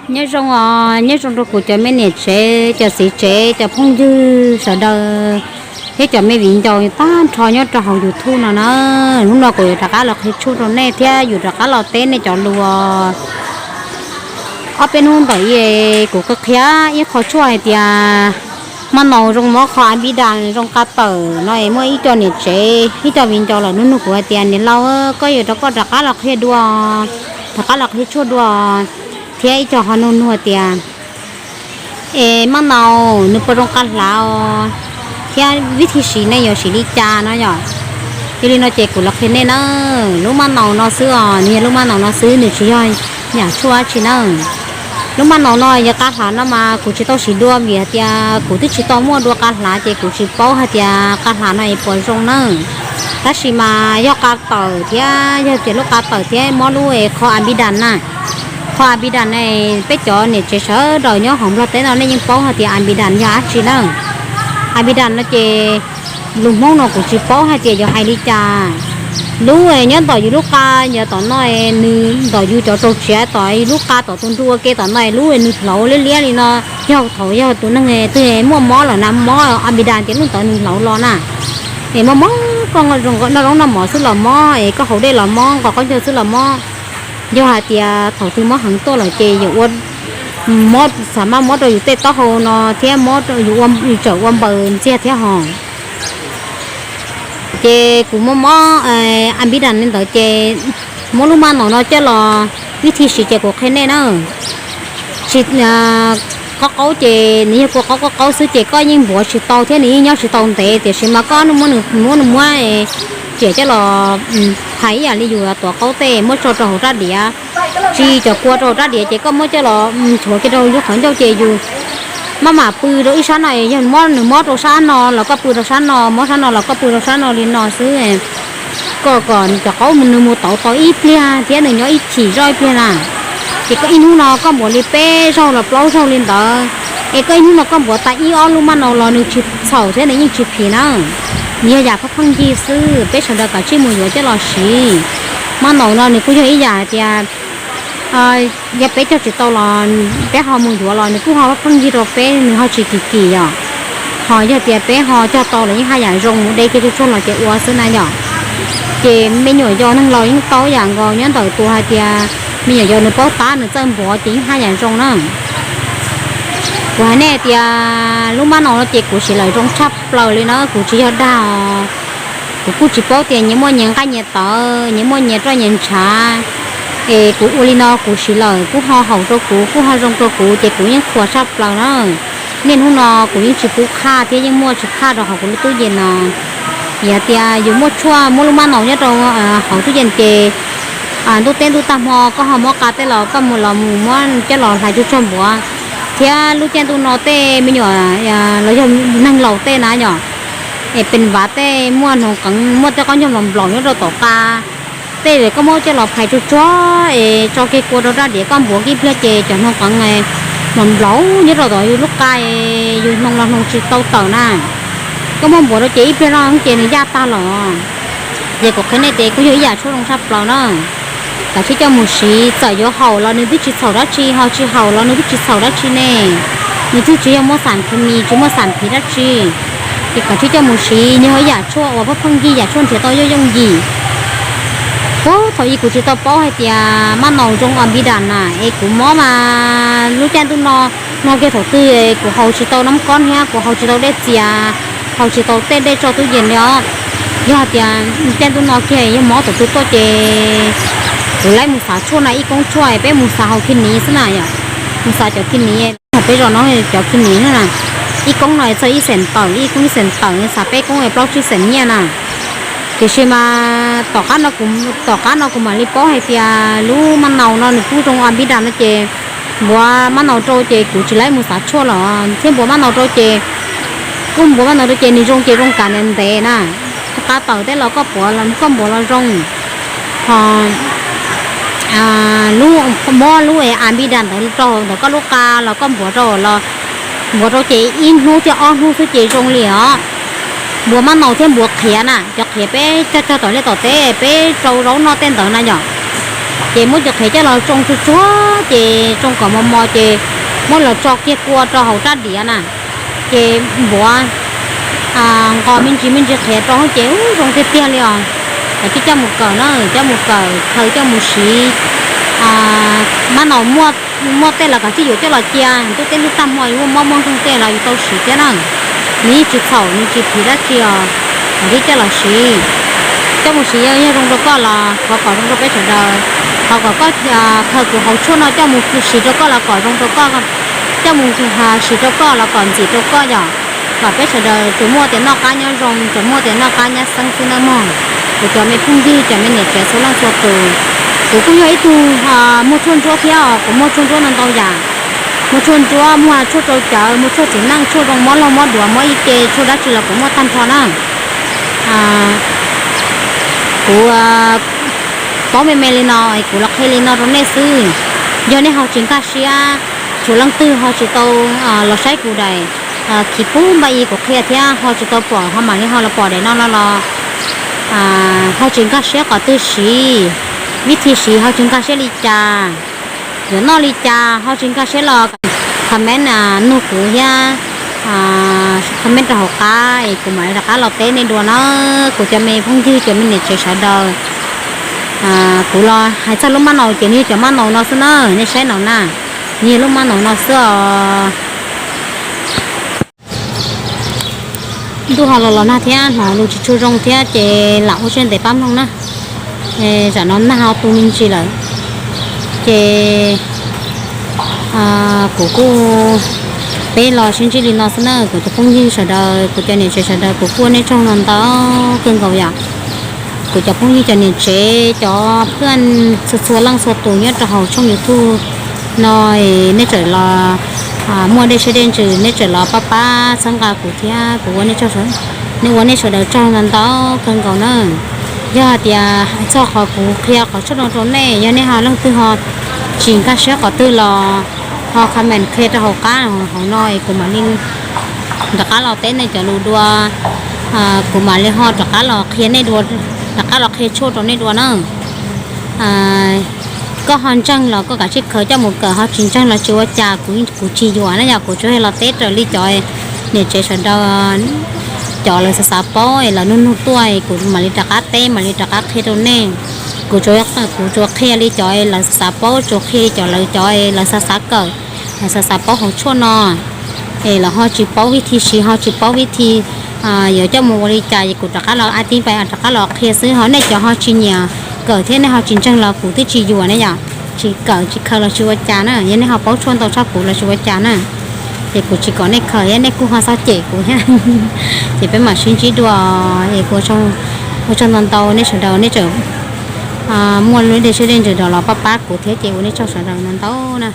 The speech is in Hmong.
Nyob zoo os, nyob zoo rau kuv cov me niam tsev, cov txiv tsev, cov phooj ywg sawv daws thiab cov me viv ncaus tag nrho nyob rau hauv YouTube no na. Hnub no kuv yuav rov qab los qhia tshuaj rau nej thiab yuav rov qab los teb nej cov lus. Ob peb hnub ntawm i kuv qhia ib qho tshuaj hais tias maj naus zoo mob qho a npib das zoo qa tawm no es muaj ib co niam tsev ib co viv ncaus lawm nug nug kuv hais tias niam laus, koj yuav rau koj rov qab los qhia dua, rov qab los qhia tshuaj dua thiab ib co ho nug nug hais tias es maj naus nws puas zoo qa hlav os, thiab vib thij siv nej yuav siv li cas no yom. Yog li no ces kuv los qhia nej na, lub maj naus no xwb os, nws yog lub maj naus no xwb, nws tsis yog yam tshuaj dab tsi na. Lub maj naus no yog qa hlav no mas kuv tsis tau siv dua vim hais tias kuv twb tsis tau muaj dua qa hlav ces kuv tsis paub hais tias qa hlav no es puas zoo na. Tab sis mas yog qa tawm thiab yog tias lub qa tawm thiab mob lub qho a npib das na. Qho a npib das ne, peb cov niam tsev sawv daws nyob hauv Nplog teb no nej yeej paub hais tias a npib das yog dab tsi na. A npib das no ces lus Hmoob no kuv tsis paub hais tias yuav hais li cas. Lub nyob ntawm yus lub qa, nyob tom no, nws ntawm yus cov raug tsiav tom yus lub qa tom tus nruab ua ke tom no lub nws hlauv liab liab li no. Yog thaum yog tus neeg twg muaj mob lawm na, mob a npib das ces lub ntawd nws hlauv los na. Es mob mob koj noj zaub noj mov xwb los mob, es koj haus dej los mob, nqos qaub ncaug xwb los mob. Yog hais tias thaum twg mob heev tuaj lawm ces yus ua, mob, xav mas mob rau yus tej taub hau no thiab mob, yus tsawm ua npaws ntxiag thiab hos. Ces kuv muab mob a npib das li ntawd ces muab lub maj naus no coj los, vib thij siv ces kuv qhia nej na. Tsis, qaub qaub ces nws yog kua qaub qaub qaub xwb ces koj yeej npuav tsis tau thiab nws yeej nyob tsis tau ntev, tiam sis mas koj muab nws muab riam coj los phais ib yam li yus tuav qaub tej muab tso rau hauv rab diav, tsis cov kua rau hauv rab diav ces koj muab coj los nchuav kiag rau yus qhov ncauj ces yus maj mam pw rau ib sab no, yog mob nws mob rau sab no los koj pw rau sab no, mob sab no los koj pw rau sab no li no xwb. Kom kom cov qaub nws mus tauv tau ib pliag thiab nws nyob ib chim zoj ib pliag na. Ces koj ib hnub no koj npuav li peb zaug los plaub zaug li ntawd, es koj ib hnub no koj npuav tag ib ob lub maj naus los nws tsis txhaum thiab nws yeej tsis phim na. Nws yog yam pheej pheej yig xwb, peb sawv daws kav tsij mus yuav coj los siv. Maj naus no nws kuj yog ib yam hais tias yog peb cog tsis tau los peb ho mus yuav los nws kuj ho pheej yig rau peb, nws ho tsis kim kim yom. Ho yog tias peb ho cog tau los yeej haj yam zoo, mus de kiag tsuag tsuag los ces ua xwb na yom. Ces me nyuam yaus neeg laus yeej tau yam nkaus, nyob ntawm tus hais tias me nyuam yaus nws paub tab nws txawj npuav ces yeej haj yam zoo na. Kuv hais nej tias lub maj naus no ces kuv siv lawm zoo tshaj plaws li na, kuv tsis yog dag os. Kuv kuj tsis paub tias nyias muaj nyias nqaij nyias tawv, nyias muaj nyias roj nyias ntshav. Es kuv ua li no kuv siv lawm kuj ho haum rau kuv, kuj ho zoo rau kuv ces kuv yeej qhuas tshaj plaws na. Niaj hnub no kuv yeej tsis pub qhaj thiab yeej muaj tsis qhaj rau hauv kuv lub tub yees no. Yog tias yus muaj tshuaj muaj lub maj naus nyob rau hauv tub yees ces ntuj teb ntuj tag hmo koj ho mob qa tej los koj mus los mus muab coj los hlais tsuag tsuag npuav. Thiab lub caij ntuj no tej me nyuam los yog neeg laus tej na yom, es pes vav tej muaj hnoos qeev muaj tej qaub ncaug los nplaum nyob rau tom qa, tej koj muab coj los phais tsuag tsuag es tso kiag kua rau rab diav koj npuav ib pliag ces cov hnoos qeev los nplaum nyob rau tom yus lub qa, yus hnoos los hnoos tsis tau tawm na. Koj muab npuav rau ces ib pliag no ces nws yaj tag los. Ces kuv qhia nej tias kuj yog ib yam tshuaj zoo tshaj plaws na. Kav tsij coj mus siv, txawm yuav haum los nws twb tsis txhaum dab tsi, ho tsis haum los nws twb tsis txhaum dab tsi ne. Nws twb tsis yog muaj xam khes mis, tsis muaj xam phiv dab tsi. Ces kav tsij coj mus siv, nws yog ib yam tshuaj uas pheej pheej yig, yam tshuaj nrhiav tau yooj yooj yim. Puag thaum ub kuv tsis tau paub hais tias maj naus zoo a npib das na, es kuv mob mas lub caij ntuj no, no kiag thaum twg kuv haus tsis tau nab kob thiab kuv haus tsis tau dej txias, haus tsis tau tej dej tso tub yees li os. Yog hais tias caij ntuj no kiag yog mob thaum twg tuaj ces kuv laib mus xav tshuaj na, ib koob tshuaj peb mus xav haus khi niv xwb na yom. Mus xav cov khi niv, peb zos no cov khi niv na, ib koob no txog ib xees tawm, ib koob ib xees tawm, xav peb koob plaub tsib xees nyiaj na. Tiam sis mas tom qab no kuv, tom qab no kuv mam li paub hais tias lub maj naus no nws kuj zoo a npib das no ces npuav maj naus rau ces kuv tsis laib mus xav tshuaj los thiab, npuav maj naus rau ces, kuj npuav maj naus rau ces nws zoo ces zoo kav ntev ntev na. Qa tawm tej los koj puav, koj npuav los zoo. Ho lub, muab lub a npib das ntawd rau ntawm koj lub qa los koj npuav rau los, npuav rau ces ib hnub thiab ob hnub xwb ces zoo li os. Npuav maj naus thiab npuav qhiav na, cov qhiav peb cog cog tom liaj tom teb peb rau zaub noj tej ntawd na yom. Ces muab cov qhiav coj los tsoo tsuag tsuag ces tsoo kom mos mos ces muab los tso kiag kua rau hauv rab diav na, ces npuav nqos me ntsis me ntsis qhiav rau ces ub zoo tiag tiag li os. Koj coj mus kawm na, coj mus kawm khaws coj mus siv. Mab naus muaj tej los koj coj yuav coj los cia, ntuj teb lug tag hmo yuav muaj mob muaj nkeeg tej los yus tau siv thiab na. Nws yeej tsis txhaum nws tsis phiv dab tsi os, koj coj los siv. Coj mus siv yog zoo rau koj los thov kom zoo rau peb sawv daws. Thov kom koj khaws kuv hauv tshuaj no coj mus siv rau koj los kom zoo rau koj, coj mus siv rau koj los kom ntxim rau koj yom. Kom peb sawv daws tsuas muaj tias noj qab nyob zoo, tsuas muaj tias noj qab nyob xeeb xwb nawb mog. Kuv cov me phooj ywg cov me niam tsev txhua leej txhua tus, kuv kuj yog ib tug muag tshuaj ntsuab thiab os, kuv muag tshuaj ntsuab ntau ntau yam. Muag tshuaj ntsuab, muag tshuaj rau cawv, muag tshuaj txiv neej, tshuaj zoo mob laug mob duav, mob ib ce, tshuaj dab tsi los kuv muaj tag nrho na. Kuv paub me me li no, kuv los qhia li no rau nej xwb. Yog nej ho tsis nkag siab, tsuas leej twg ho tsis tau los saib kuv daim khiv pub npaj i kuv qhia thiab ho tsis tau pom ho mam li ho los pom daim no los los ho tsis nkag siab qhov twg siv, vib thi siv ho tsis nkag siab li cas, yuav noj li cas ho tsis nkag siab los comment nug kuv thiab, comment rau hauv qab es kuv mam li rov qab los teb nej dua na. Kuv cov me phooj ywg cov me niam tsev sawv daws, kuv los hais txog lub mab naus ces nws yog cov mab naus no xwb na, nej saib no na, nws yog lub mab naus no xwb os. Ntuj ho los los nag thiab hnov lus tsis tshua zoo thiab ces lam ua siab ntev pab mloog na. Tam no nag ho tu me ntsis lawm ces kuv kuj, peb los sib ntsib li no xwb na kuv cov phooj ywg sawv daws, kuv cov niam tsev sawv daws, kuv kuj ua nej tsaug ntau ntau kawg nkaus yom. Kuv cov phooj ywg cov niam tsev cov phooj ywg txhua txhua leej txhua tus nyob rau hauv tshooj YouTube no, nej txawm los muaj dej siab dej ntsws nej txawm los pab pab txhawb nqa kuv thiab kuv ua nej tsaug, nej ua nej sawv daws tsaug ntau ntau kawg nkaus na. Yog hais tias hais txog qhov kuv qhia qhov tshuaj no rau nej, yog nej ho leej twg ho tsis nkag siab qhov twg los ho comment qhia rau hauv qab hauv no es kuv mam li rov qab los teb nej cov lus dua, kuv mam li ho rov qab los qhia nej dua, rov qab los qhia tshuaj rau nej dua na. Koj ho ntseeg los koj kav tsij khaws coj mus kawm, ho tsis ntseeg los tsis ua cas, kuv kuv tsis yuam na yom. Kuv tsuas yog los teb raws li cov niam tsev sawv daws cov lawv xav xav paub es lawv nug nug tuaj es kuv mam li rov qab teb mam li rov qab qhia rau nej. Kuv tsuas, kuv tsuas qhia li cov lawv xav xav paub, tsuas qhia li cov lawv cov lawv xav xav kawm, lawv xav xav paub hauv tshuaj no es lawv ho tsis paub vib thi siv, ho tsis paub vib thi yuav coj mus ua li cas es kuv rov qab los a ti pais rov qab los qhia xwb. Ho nej cov ho tsis nyiam kawm thiab nej ho tsis ntseeg los kuv twb tsis yuam ne yom. Tsis kawm tsis khaws los tsis ua cas na, yog nej ho paub tshuaj ntau tshaj kuv los tsis ua cas na. Ces kuv tsis kom nej khaws thiab nej kuj ho txhob cem kuv thiab. Ces peb mam sib ntsib dua es kuv ua tsaug ntau ntau nej sawv daws, nej txawm muaj lub dej siab dej ntsws los pab pab kuv thiab ces ua nej tsaug sawv daws ntau ntau na.